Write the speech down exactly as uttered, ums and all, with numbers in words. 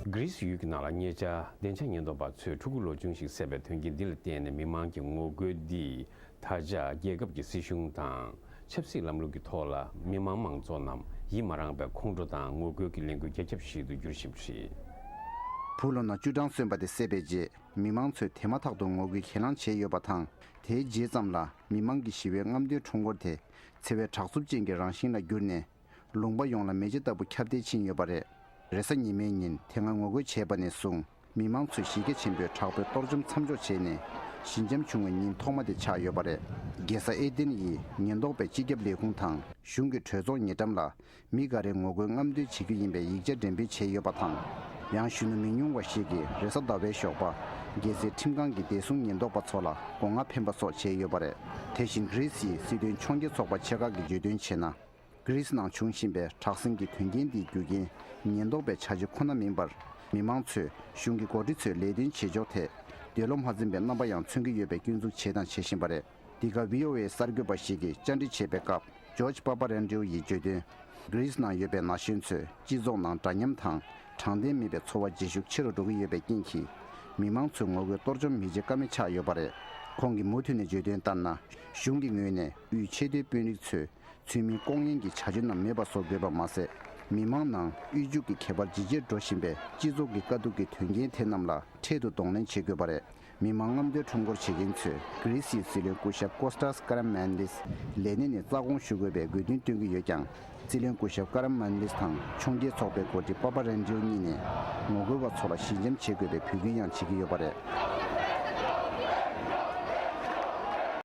གྷི་རི་སི་ཡུལ་གྱི་ནང་ལ་ཉེ་ཆར་བདེ་འཇགས་ཉེན་རྟོག་པ་ཚོས་ཕྲུ་གུ་ལོ་ཆུང་ཞིག་བསད་པའི་དོན་རྐྱེན་འདི་ལ་བརྟེན་ནས་མི་མང་གི་ངོ་རྒོལ་འདིས་ད་ཆ་རྒྱལ་ཁབ་ཀྱི་སྲིད་གཞུང་དང་ཆབ་སྲིད་ལམ་ལུགས་ཀྱི་ཐོག་ལ་མི་མང་མང་ཚོགས་རྣམས་ཡིད་མ་རངས་པའི་ཁོང་ཁྲོ་དང་ངོ་རྒོལ་གྱི་ལས་འགུལ་རྒྱ་ཁྱབ་ཞིག་ཏུ་འགྱུར་བཞིན་པ་རེད། བུ་ལོ་ན་བཅུ་གྲངས་སོན་པ་དེ་བསད་པའི་རྗེས། མི་མང་ཚོས་དེ་མ་ཐག་ཏུ་ངོ་རྒོལ་གྱེན་ལངས་བྱས་ཡོད་པ་དང་། དེའི་རྗེས་ཙམ་ལ་མི་མང་གི་ཞི་བའི་རྔམ་སྟོན་ཁྲོམ་སྐོར་དེ་འཚེ་བའི་དྲག་རྩུབ་ཅན་གྱི་རང་བཞིན་ལ་གྱུར་ནས། ལུང་པ་ཡོངས་ལ་མེ་ལྕེ་ལྟ་བུ་ཁྱབ་གདལ་ཕྱིན་ཡོད་པ་རེད། རེས་གཟའ་ཉི་མའི་ཉིན་དེ་སྔ་ངོ་རྒོལ་བྱས་པ་ནས་བཟུང་། མི་མང་ཚོས་གཞི་རྒྱ་ཆེན་པོས་དྲག་པོའི་གཏོར་བཅོམ་མཚམས་འཇོག་བྱས་ནས། ཞི་འཇམ་བྱུང་བའི་ཉིན་ཐོག་མ་དེ་ཆགས་ཡོད་པ་རེད། རྒྱལ་ས་ཨེ་ཏན་ཡི་ཉེན་རྟོག་པའི་སྤྱི་ཁྱབ་ལས་ཁུངས་དང་གཞུང་གི་གྲོས་ཚོགས་ཉེ་འགྲམ་ལ། མི་འགའ་རེས་ངོ་རྒོལ་རྔམ་སྟོན་བྱེད་རྒྱུ་ཡིན་པའི་ཡིག་ཆ་འགྲེམས་སྤེལ་བྱས་ཡོད་པ་དང་། ཡང་གཞོན་ནུ་མི་ཉུང་བ་ཞིག་གིས་རེས་གཟའ་ཟླ་བའི་ཞོགས་པ། རྒྱལ་སའི་ཁྲིམས་ཁང་གི་བདེ་སྲུང་ཉེན་རྟོག་པ་ཚོ་ལ་སྒོ་ང་འཕེན་པ་སོགས་བྱས་ཡོད་པ་རེད། དེ་བཞིན་གྷི་རི་སི་ཡི་སྲིད་དོན་ཕྱོགས་འགལ་ཚོགས་པ་ཆེ་ཁག་གིས་བརྗོད་དོན་བྱས་ན། གྷི་རི་སི་ནང་བྱུང་བཞིན་པའི་དྲག་ཟིང་གི་དོན་རྐྱེན་འདིའི་རྒྱུ་རྐྱེན་ཉེན་རྟོག་པའི་བྱ་སྤྱོད་ཁོ་ན་མིན་པར། མི་མང་ཚོས་གཞུང་གི་འགོ་ཁྲིད་ཚོའི་ལས་དོན་བྱེད་ཕྱོགས་ཐད་འདོད་བློ་མ་འཛིན་པའི་རྣམ་པ་ཡང་མཚོན་གྱི་ཡོད་པའི་སྐྱོན་འཛུགས་བྱས་དང་བྱེད་བཞིན་པ་རེད། འདི་ག་བྷི་ཨོ་ཨེ་གསར་འགོད་པ་ཞིག་གིས་བཅར་འདྲི་བྱས་པའི་སྐབས། ཇོརྗ་པ་པ་རན་ཌིའུ་ཡིས་བརྗོད་དོན། གྷི་རི་སི་ནང་ཡོད་པའི་ན་གཞོན་ཚོས་སྤྱི་ཚོགས་ནང་འདྲ་མཉམ་དང་དྲང་བདེན་མེད་པའི་ཚོར་བ་ཇེ་ཤུགས་ཆེ་རུ་འགྲོ་གི་ཡོད་པའི་རྐྱེན་གྱིས། མི་མང་ཚོའི་ངོ་རྒོལ་གཏོར་བཅོམ་མི་བྱེད་ཀ་མེད་ཆགས་ཡོད་པ་རེད། ཁོང་གིས་མུ་མཐུད་ནས་བརྗོད་དོན་ལྟར་ན། གཞུང་གི་ངོས་ནས་དབུས་ཆེས་མཐོའི་དཔོན་རིགས་ཚོས་ཚུལ་མིན་ལྐོག་ངན་གྱི་བྱ་སྤྱོད་རྣམས་མེད་པ་བཟོ་དགོས་པ་མ་ཟད། མི་མང་ནང་དབུལ་ཕྱུག་གི་ཁྱད་པར་ཇེ་ཆེར་འགྲོ་བཞིན་པའི་སྤྱི་ཚོགས་ཀྱི་དཀའ་སྡུག་གི་དོན་རྐྱེན་དེ་རྣམས་ལ་འཕྲལ་དུ་གདོང་ལེན་བྱེད་དགོས་པ་རེད། མི་མང་རྔམ་སྟོན་ཁྲོམ་སྐོར་བྱེད་མཁན་ཚོས་གྷི་རི་སིའི་སྲིད་བློན་སྐུ་ཞབས་ཀོ་སྟཱས་ཀ་ར་མན་ལིས་ལས་གནས་ནས་རྩ་དགོངས་ཞུ་དགོས་པའི་དགོས་འདུན་བཏོན་གྱི་ཡོད་ཀྱང་། སྲིད་བློན་སྐུ་ཞབས་ཀ་ར་མན་ལིས་དང་ཕྱོགས་འགལ་ཚོགས་པའི་འགོ་ཁྲིད་པ་པ་རན་ཌིའུ་གཉིས་ནས་ངོ་རྒོལ་བ་ཚོ་ལ་ཞི་འཇམ་བྱེད་དགོས་པའི་འབོད་སྐུལ་ཡང་བྱེད་ཀྱི་ཡོད་པ་རེད།